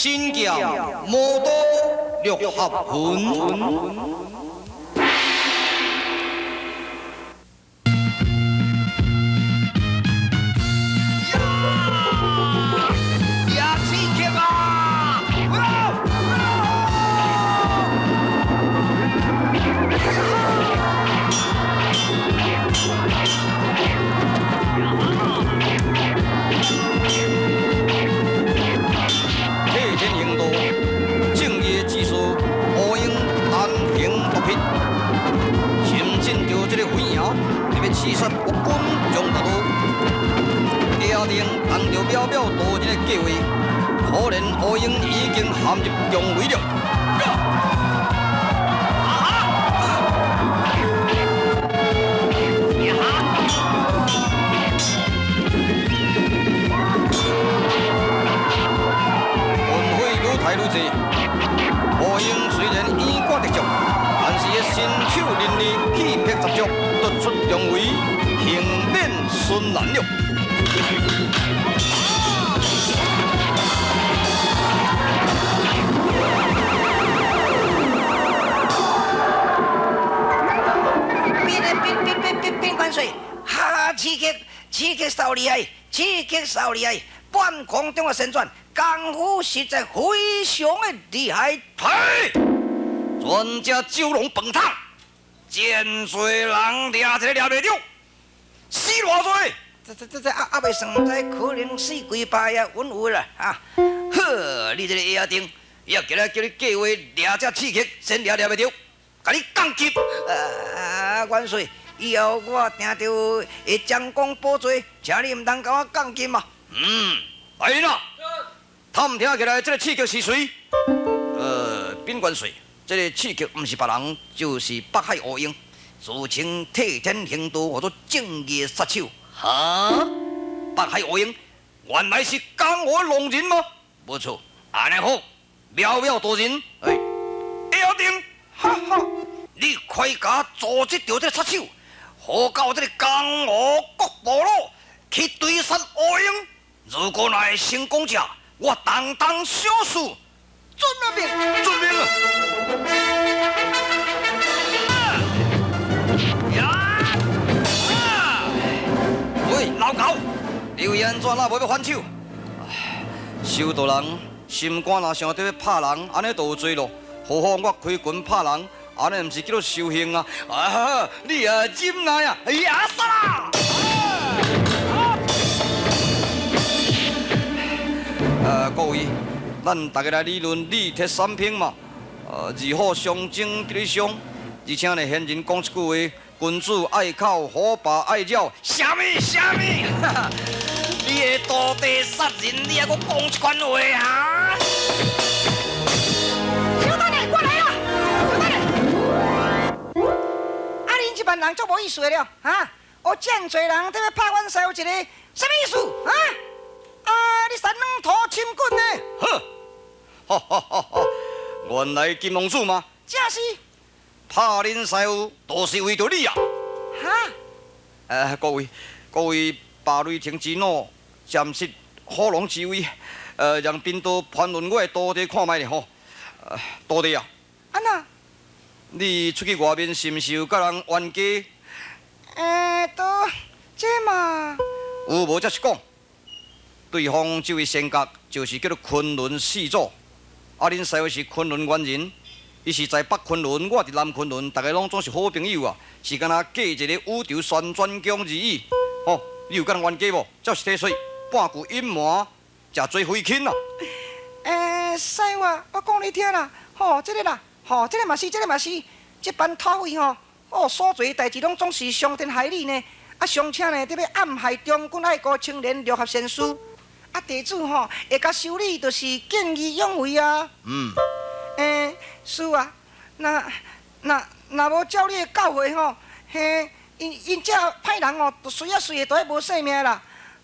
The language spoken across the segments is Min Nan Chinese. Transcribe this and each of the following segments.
神剑魔刀六合拳。呀，刺激啊！替天行道，正义的志士乌鹰单行独辟，深进着这个飞营，特别刺杀国军张大刀。家丁当着淼淼多人的计划，可怜乌鹰已经陷入重围了。运费愈刣愈济，乌鹰虽然眼看得足，但是伊身手伶俐，气魄十足，突出重围，幸免孙难了。变啊变变变变变元帅，哈！刺客刺客超厉害，刺客超厉害，半空中的旋转，功夫实在非常的厉害。嘿，全只九龙饭桶，真济人掠一个掠袂著，死偌济？这这这这还还袂算，毋知可能死几百啊，稳有啦哈！呵，你这个野丁，也今日叫你计划掠只刺客，先掠掠袂著，共你降级。啊，元帅，以后我定著会将功补罪，请你毋通共我降级嘛。嗯，来人啊！探听起来，这个刺客是谁？禀元帅，这个刺客毋是别人，就是北海乌鹰，自称替天行道，号做正义杀手。哈？北海乌鹰原来是江湖浪人吗？无错，按呢好，淼淼大人，哎，叶丁，哈哈，你快共组织著这个杀手，好到这个江湖各部落去追杀乌鹰。如果若会成功者，我当当小事。遵命，遵命啊！喂，老狗，你为按怎那无欲反手？修道人心肝若想著欲拍人，按呢就有罪咯。何况我开拳拍人，按呢毋是叫做修行啊？啊，你也忍耐啊！哎呀，杀啦！各位，咱大家来理论李铁三平嘛。二虎相争得伤，而且呢，先人讲一句话：君子爱口，虎爸爱鸟。啥物啥物？你的徒弟杀人，你还阁讲这款话啊？小等下，我来啦！小等下，啊，恁这班人足无意思的了，哈！哦，遮济人伫欲拍阮师父一个，啥物意思？啊？啊！你三两头深滚呢？呵，哈哈哈哈！原来金王子吗？正是。拍恁师父，都是为著你啊！哈？各位，各位，暴雷霆之怒，暂息火龙之威，让贫道盘问我的徒弟看觅咧吼。徒弟啊，按怎？你出去外面是毋是有佮人冤家？都这嘛。有无才是讲。对方这位仙角就是叫做昆仑四祖，啊，恁师父是昆仑原人，伊是在北昆仑，我伫南昆仑，大家拢总是好朋友啊，是敢若隔一个宇宙旋转宫而已。吼，你有佮人冤家无？这是体说，半句隐瞒，诚济非亲啊。师父啊，我讲你听啦，吼，这个啦，吼，这个嘛是，这个嘛是，这班土匪吼，哦，所做代志拢总是伤天害理呢。啊，尚且呢，伫欲暗害忠君爱国青年六合仙师。啊，地主吼会共修理，就是见义勇为啊。师父啊，若若若无照你的教诲吼，嘿，𪜶𪜶这歹人吼，就随啊随的都爱无性命啦。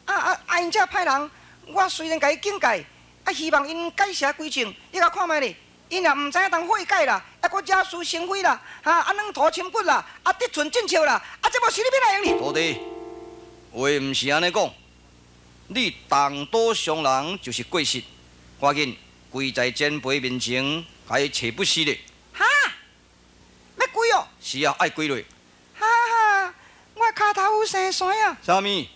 啊啊啊！𪜶这歹人，我虽然共伊警戒，啊，希望𪜶改邪归正，你共看觅咧，𪜶也毋知影当悔改啦，犹阁惹是生非啦，哈啊软土深骨啦，啊得寸进尺啦，啊这无是你欲来用哩？徒弟，话毋是按呢讲。你动刀伤人就是过失，赶紧规跪在前輩面前，共伊揣不死咧。哈？欲跪哦？是啊，愛跪落。哈哈，我跤頭有生癣啊！啥物？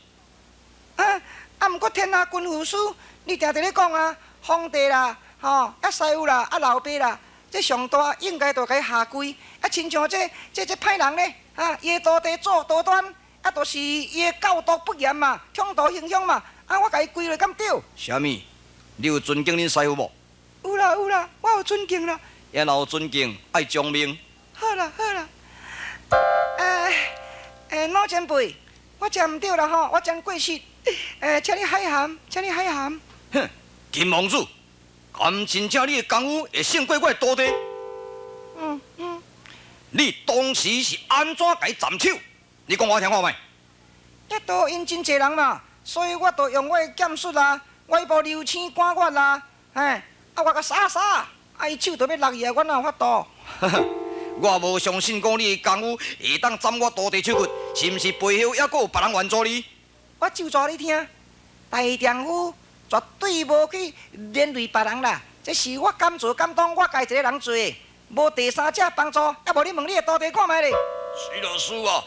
啊啊！毋過天下軍父師，你定定咧講啊，皇帝啦，吼，啊師傅啦，啊老爸啦，這上大應該就共伊下跪。啊，親像這歹人咧，啊，伊的徒弟做多端，啊，就是伊的教導不嚴嘛，衝突形象嘛，啊，我共伊跪落敢對？啥物？你有尊敬恁師傅無？有啦有啦，我有尊敬啦。也若有尊敬，愛將命。好啦好啦，老前輩，我真毋對啦吼，我真過失，請你海涵，請你海涵。哼，金王子，敢真正你的功夫會勝過我的徒弟？嗯嗯。你當時是按怎共伊斬手？你講我聽看覓？一都因真濟人嘛，所以我就用我的劍術啦，我彼部流星趕月啦，嘿，啊我共殺殺，啊伊手就欲落去啊，我哪有法度？我無相信講你的功夫會當斬我徒弟手骨，是毋是背後猶閣有別人援助你？我咒詛你聽，大丈夫絕對無去連累別人啦，這是我敢做敢當，我家己一個人做的，無第三者幫助，啊無你問你的徒弟看覓咧？是啦，師啊，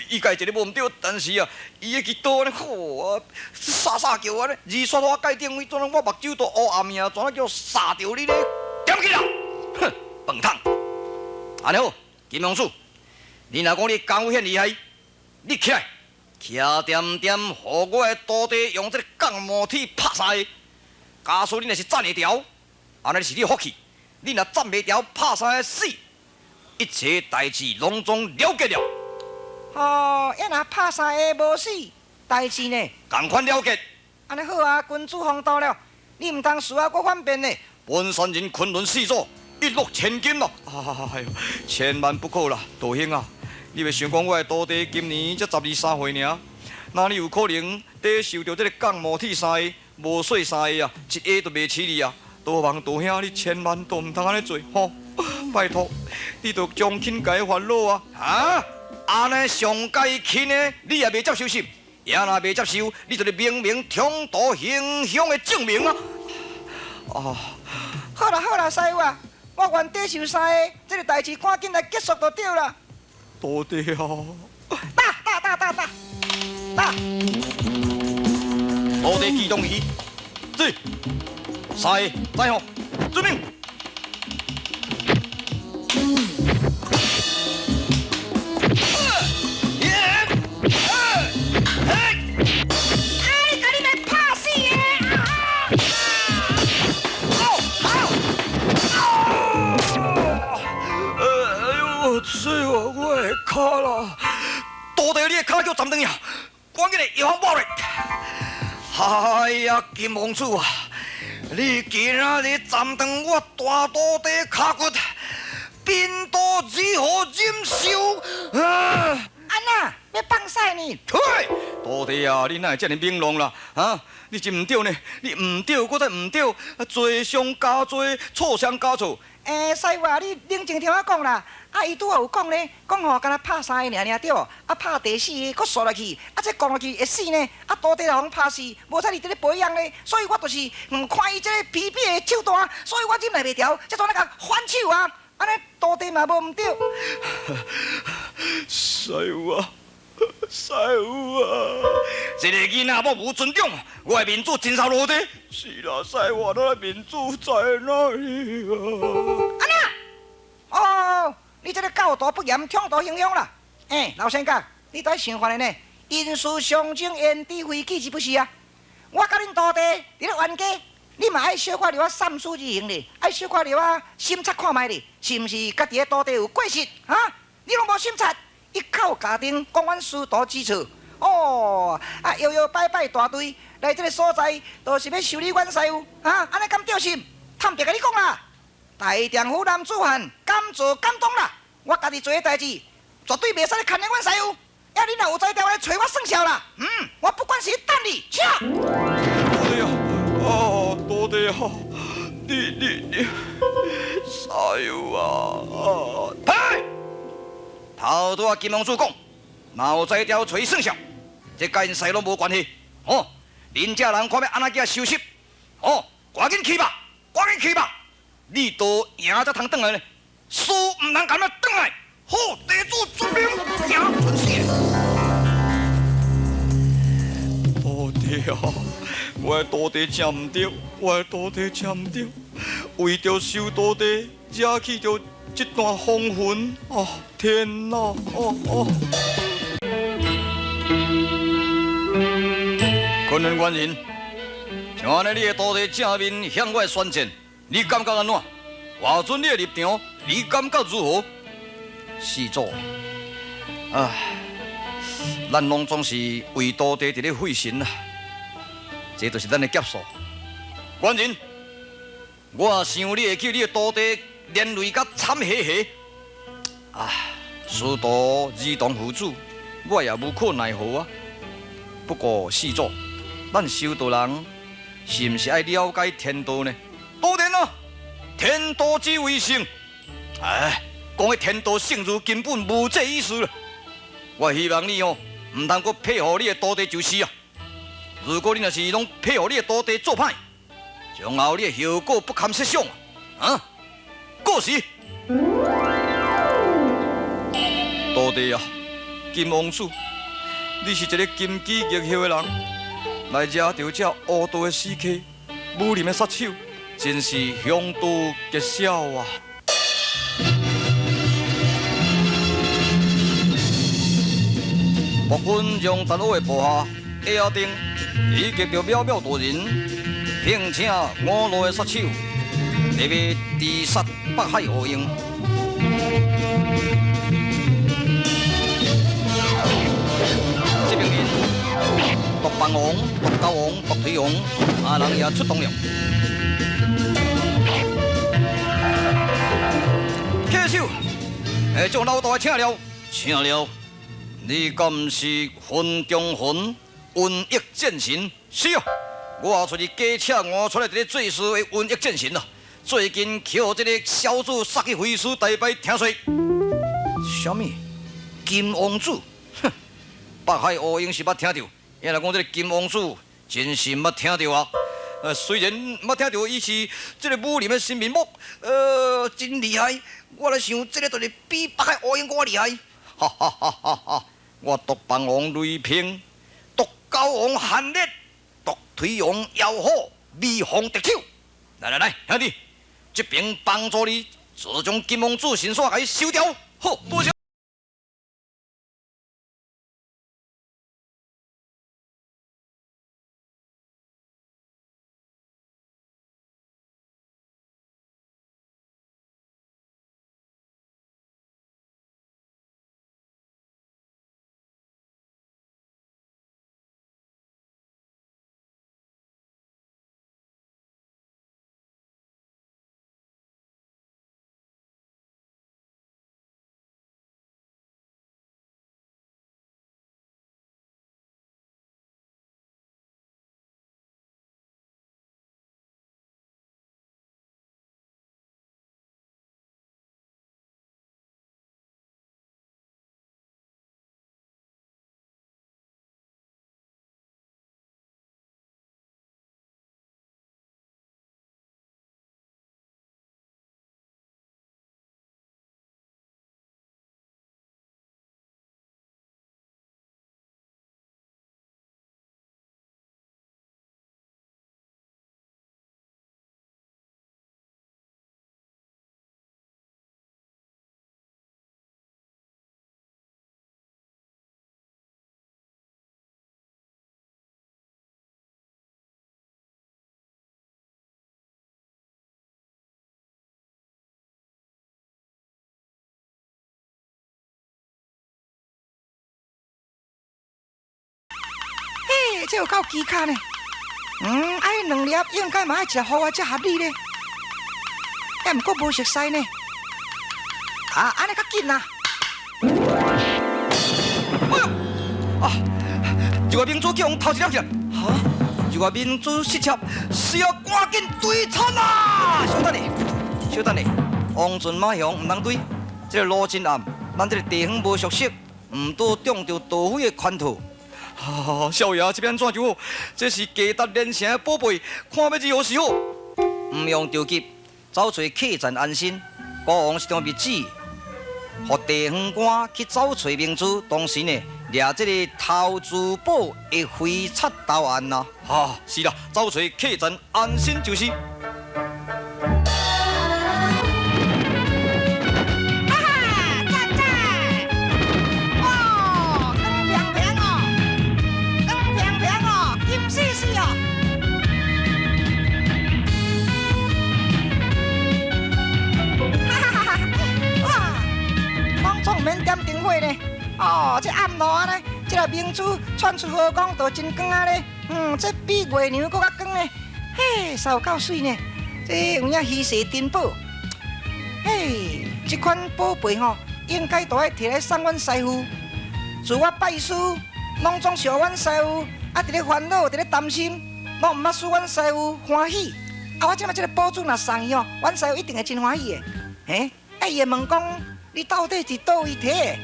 伊家一個無毋對，但是啊，伊彼支刀按呢，好啊，沙沙叫按呢，二刷我蓋頂位，怎我目睭都烏暗去啊，怎叫殺著你咧？點起來！哼，笨桶！按呢好，金王子，你若講你功夫遐厲害，你起來，徛恬恬，予我的徒弟用這个鋼毛鐵拍三下。假使你若是斬會牢，按呢是你福氣；你若斬袂牢，拍三下死，一切代誌攏總了結了。哦，抑若拍三下無死，代誌呢？仝款了結。按呢好啊，君子風度了，你毋通事後閣反辯呢。本山人昆崙四祖，一諾千金咯！哎呦，千萬不可啦，道兄啊！你袂想講我的徒弟今年才十二三歲爾，哪裡有可能抵受著這个鋼毛鐵三下、無碎三下啊？一下就袂起你啊！多望道兄，你千萬都毋通按呢做吼！拜託，你著將輕共伊煩惱啊！啊，按呢上蓋輕的，你也袂接受是？也若袂接受，你就是明明衝突形象的證明啊！啊！好啦好啦，師傅啊，我願抵受三下，這个代誌趕緊來結束就對啦。徒弟啊！打打打打打打！徒弟機動魚，這三下在吼，遵命。我的跤啦！徒弟，你的跤叫斩斷呀！趕緊來藥房抹咧！哎呀，金王子啊，你今仔日斬斷我大徒弟跤骨，貧道如何忍受？啊！按怎？欲放屎呢？呸！徒弟啊，你哪會遮爾猛浪啦？啊！你真毋對呢！你毋對，閣再毋對，罪上加罪，錯上加錯。欸，師傅啊，你冷靜聽我講啦。啊，伊拄仔有講咧，講吼，敢若拍三下爾爾對無？啊，拍第四个，閣煞落去，啊，這降落去會死呢。啊，徒弟若予拍死，無彩伊佇咧保養咧，所以我就是毋看伊這个疲憊的手段，所以我忍耐袂牢，才怎來共反手啊？按呢徒弟嘛無毋對。師傅啊，師傅啊，這个囡仔我無尊重，我的面子真受落地。是啦，師傅，我的面子在哪裡啊？按怎？哦，你這个教導不嚴，衝突形象啦。欸，老先生，你著愛想法的呢？因事相爭，焉知非己是不是啊？我佮恁徒弟佇咧冤家，你嘛愛小可留我三思而行咧，愛小可留我審查看覓咧，是毋是家己的徒弟有過失？哈？你攏無審查，一口咬定講阮師徒之錯。哦，啊搖搖擺擺大隊來這个所在，就是欲修理阮師傅，哈？按呢敢對是？坦白共你講啦，大丈夫男子漢，敢做敢當啦。我家己做的代誌，絕對袂使來牽連阮師傅。啊，你若有才調來揣我算數啦。嗯，我不管是等你，請。徒弟啊，哦，徒弟啊，你，師傅啊，呸！頭拄仔金王子講，若有才調揣算數，這佮𪜶師攏無關係。哦，恁這人看欲按怎去收拾？哦，趕緊去吧。趕緊去吧！你都贏才通轉來呢，輸毋通共咱轉來。好，地主遵命，贏準死。徒弟啊，我的徒弟真毋對，我的徒弟真毋對，為著收徒弟，惹起著這段風雲。哦，天哪！哦哦。昆崙官人，像按呢，你的徒弟正面向我宣戰，你感覺按怎？我准你的立場，你感覺如何？施主，唉，咱攏總是為徒弟佇咧費神啊，這就是咱的劫數。官人，我想你會叫你的徒弟連累甲慘兮兮。唉，師徒如同父子，我也無可奈何啊。不過施主，咱修道人是毋是愛了解天道呢？當然啦，天道之為聖。唉，講彼天道聖如根本無這意思啦。我希望你哦，毋通閣配合你的徒弟就是啊。如果你若是攏配合你的徒弟做歹，將後你的後果不堪設想啊！啊，過時，徒弟啊，金王子，你是一个金枝玉葉的人，來惹著這烏道的死客，武林的殺手，真是凶多吉少啊！暴君将达鲁的部下叶阿定以及著淼淼大人，聘请五路的杀手，特别誅杀北海乌鹰。这边人，毒棒王、毒狗王、毒腿王，三人也出动了。客手，将老大请了，请了。你敢是云中魂瘟疫战神？是啊，我出去假车我出来伫咧做事的瘟疫战神啊！最近捡这个小子杀去回师大败，听说。啥物？金王子？哼！北海乌鹰是捌听著，伊若讲这个金王子，真是毋捌听著啊！虽然毋捌听著伊是这个武林的新面目，真厉害。我来想，这个就是比北海乌鹰阁厉害。哈哈哈哈哈！我毒棒王雷平，毒狗王韩烈，毒腿王妖虎，微风敌手。来来来，兄弟，这边帮助你，就将金王子神煞共伊收掉。好，多谢。嘿，這有夠蹊蹺呢。愛兩粒應該嘛愛食予我才合理咧。啊，毋過無熟似呢。啊，按呢較緊啊。哎呦！啊，日月明珠叫人偷一粒去啊！哈！日月明珠失窃，需要趕緊追查啊！稍等下，稍等下，王俊馬雄毋通追，這個路真暗，咱這個地方無熟悉，毋拄中著盜匪的圈套。啊，少爺，這欲按怎就好？這是價值連城的寶貝，看欲如何是好？毋用著急，走揣客栈安身。国王一张密旨，予地方官去走揣明珠，同时呢，掠这个偷珠宝的飞贼到案啦。哈，是啦，走揣客栈安身就是。哈哈，赞赞！哦，光平平哦，光平平哦，金丝丝哦。哈哈哈哈！哇，拢总毋免点灯火呢。哦，这暗路啊呢，这个明珠窜出火光就真光啊咧。这比月娘阁较光呢。嘿，实有够媠呢。这有影稀世珍宝。嘿，这款宝贝吼，应该都爱提来送阮师父。自我拜师，拢总受阮师父啊，伫咧烦恼，伫咧担心，拢毋捌使阮师父欢喜。啊，我这摆这个宝珠若送伊吼，阮师父一定会真欢喜的。嘿，啊，伊会问讲，你到底伫佗位提的？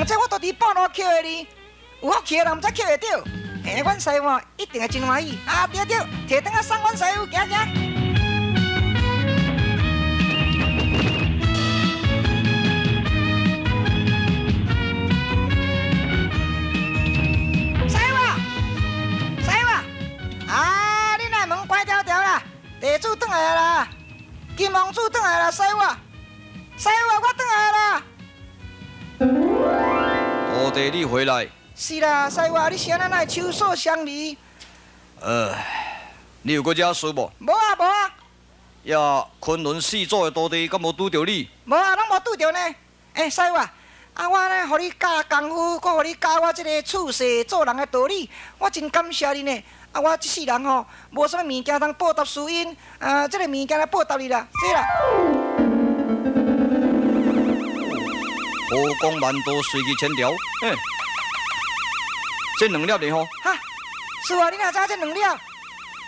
这我都伫半路捡的呢，有福气的人毋知捡会著。嘿，阮师父一定会真欢喜。啊，对对，提转来送阮师父，行行。师父，师父，啊，你若门关条条啦，地主转来啦，金王子转来啦，师父，师父，我转来啦。徒弟，你回来。是啦，师父，你是按怎会手锁相离？你有阁惹事无？无啊，无啊。呀，昆仑四祖的徒弟敢无拄著你？无啊，拢无拄著呢。欸，师父，啊，我呢，予你教功夫，阁予你教我这个处世做人的道理，我真感谢你呢。啊，我这世人吼，无啥物物件通报答师恩，啊，这个物件来报答你啦，这啦。火光万道，随意千条。嘿，这两粒呢吼？哈，师父，你哪知这两粒？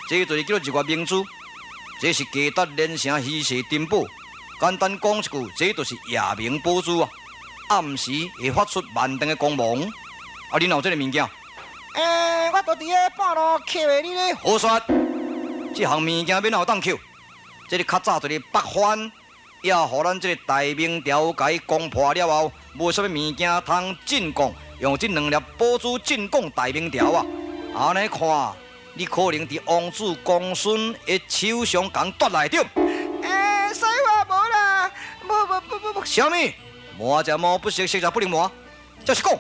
这就是叫做日月明珠，这是价值连城稀世珍宝。简单讲一句，这就是夜明宝珠啊！暗时会发出万灯的光芒。啊，你哪有这个物件？欸，我都伫咧半路捡的，你咧。胡说！这项物件欲哪有当捡？这个较早一个北番，也予咱这个大明朝共伊攻破了后，无啥物物件通进贡，用这两粒宝珠进贡大明朝啊！按呢看，你可能伫王子公孙的手上共夺来著。欸，师父无啦，无无无无无。啥物？魔食魔不食，食食不能魔，这是讲。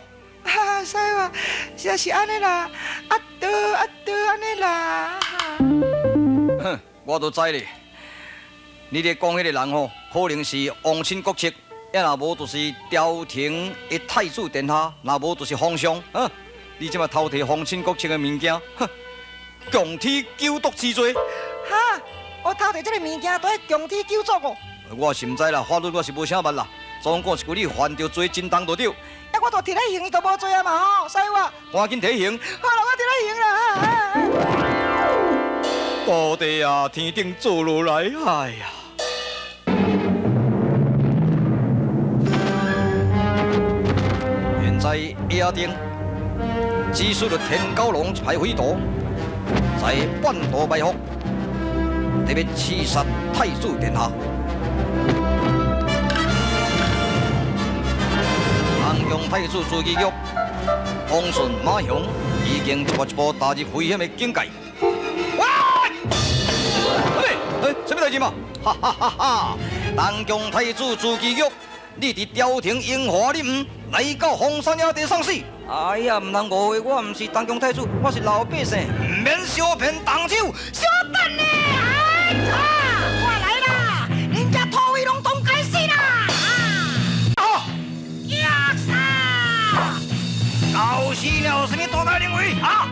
啊，师父，实在是按呢啦，啊对啊对按呢啦。哼，我都知咧。你咧讲彼个人吼，可能是皇亲国戚，也若无就是朝廷的太子殿下，若无就是皇上。哼，你这马偷提皇亲国戚的物件，哼，共体九毒之罪。哈，我偷提这个物件，都爱共体九族哦。我是毋知啦，法律我是无啥捌啦。总讲一句，你犯著罪真重就对。啊，我都提来刑，伊都无罪啊嘛吼，师父。赶紧提刑。好啦，我提来刑啦。徒弟啊，天顶做落来，哎呀！现在野顶指使了天狗龙一派匪徒，在半途埋伏，特别刺杀太子殿下。东宫太子朱祁钰、王顺、马雄已经一步一步踏入危险的境界。喂！哎，什么代志嘛？哈哈哈哈！东宫太子朱祁钰，你伫朝廷荣华你毋来到荒山野地丧死？哎呀，毋通误会，我毋是东宫太子，我是老百姓，毋免相骗动手。稍等呢，哎呀，我来啦！人家土匪拢当该死啦！啊！呀啥？搞死了，什么大大灵位啊？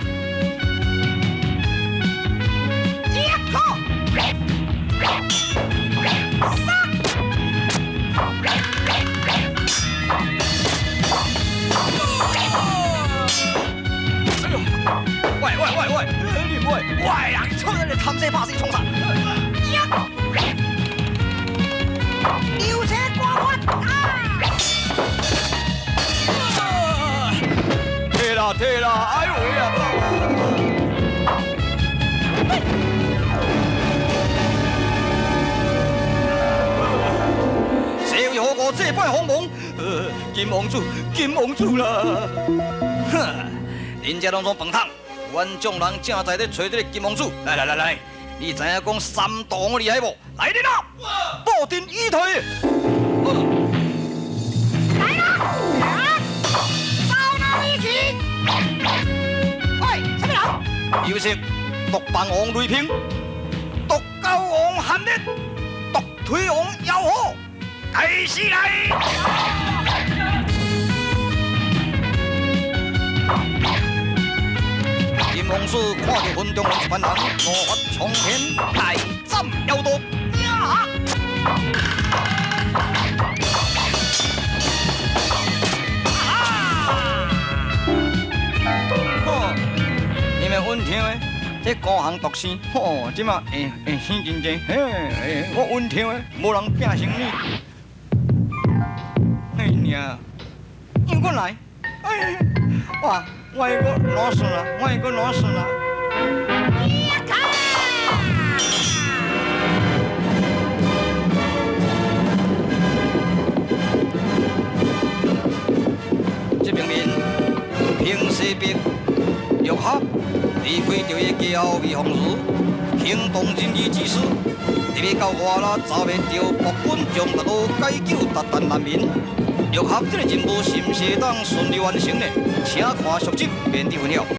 喂喂喂喂，你唔会？喂呀！出来你贪生怕死创啥？流星刮发啊！退啦退啦！哎呦喂呀！這擺鋒芒。金王子，金王子啦！哼，恁這攏總飯桶，阮眾人正在咧揣這個金王子。來來來來，你知影講三道王厲害無？來人啊！布陣以退。來啦！到哪裡去？喂，啥物人？有色毒棒王雷平，毒狗王韓烈，毒腿王妖虎，開始來！金王子看著雲中人一班人，怒發衝天，大斬妖道。呀！吼，你們穩聽的，這孤行獨生，吼，這馬會會生真濟，嘿，我穩聽的，無人拼成你。哎娘，又閣來，哎，哇！我會閣攞順啦，我會閣攞順啦。這邊面平西北玉俠離開著伊家後魏鳳如，行動仁義之師，入去到外啦，查袂著暴君將達羅解救韃靼難民。玉俠這個任務是毋是會當順利完成呢？請看續集，免得分曉。